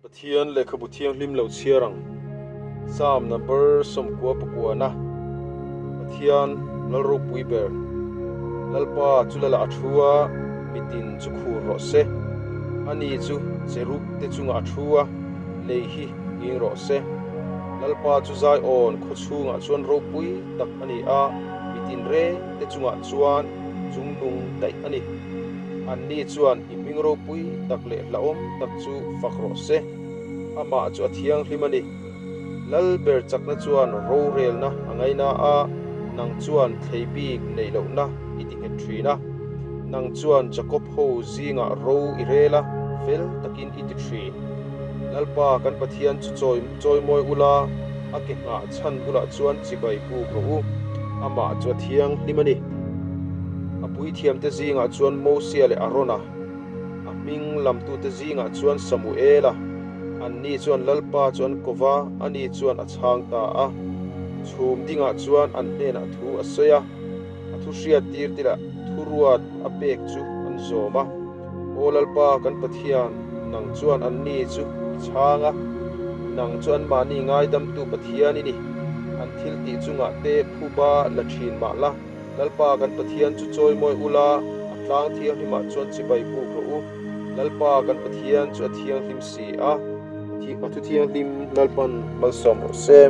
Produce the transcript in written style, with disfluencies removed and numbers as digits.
Pathian lehkhabu thianghlim lo chhiar ang. Psalm number 99. Pathian lal ropui ber. Lalpa chu lala a thu a, mitin chu khur rawh se. Ani chu cherub te chungah a thu a, lei hi nghing rawh se. Lalpa chu Zion khaw chhungah chuan ropui tak a ni a, mitin reng te chungah chuan chungnung daih a ni. Anni chuan i hming ropui tak leh hlauhawm tak chu fak rawh se. Amah chu a thianghlim a ni. Lal ber chakna chuan rorelna a ngaina a, nang chuan thlei bik neih lohna i ti nghet thin a. Nang chuan Jakob ho zingah ro i rel a, fel takin i ti thin. Lalpa kan Pathian chu chawi chawimawi ula, a ke nghah chhan bulah chuan chibai buk rawh u. Amah chu a thianghlim a ni. A puithiamte zingah chuan Mosia leh Arona, a hming lamtute zingah chuan Samuela, anni chuan Lalpa chu an ko va, ani chuan a chhang ta a. Chhum dingah chuan an hnenah thu a sawi a, a thu hriat tir tilah thuruat a pek chu an zawm a. Aw Lalpa kan Pathian, nang chuan anni chu i chhang a, nang chu anmahni ngaidamtu Pathian i ni. An thiltih chungah te phuba la thin mah la, Lalpa kan Pathian chu chawimawi ula, a tlang thianghlimah chuan chibai buk rawh u. Lalpa kan Pathian chu a thianghlim si a. A thu thianghlim Lalpan malsawm rawh se.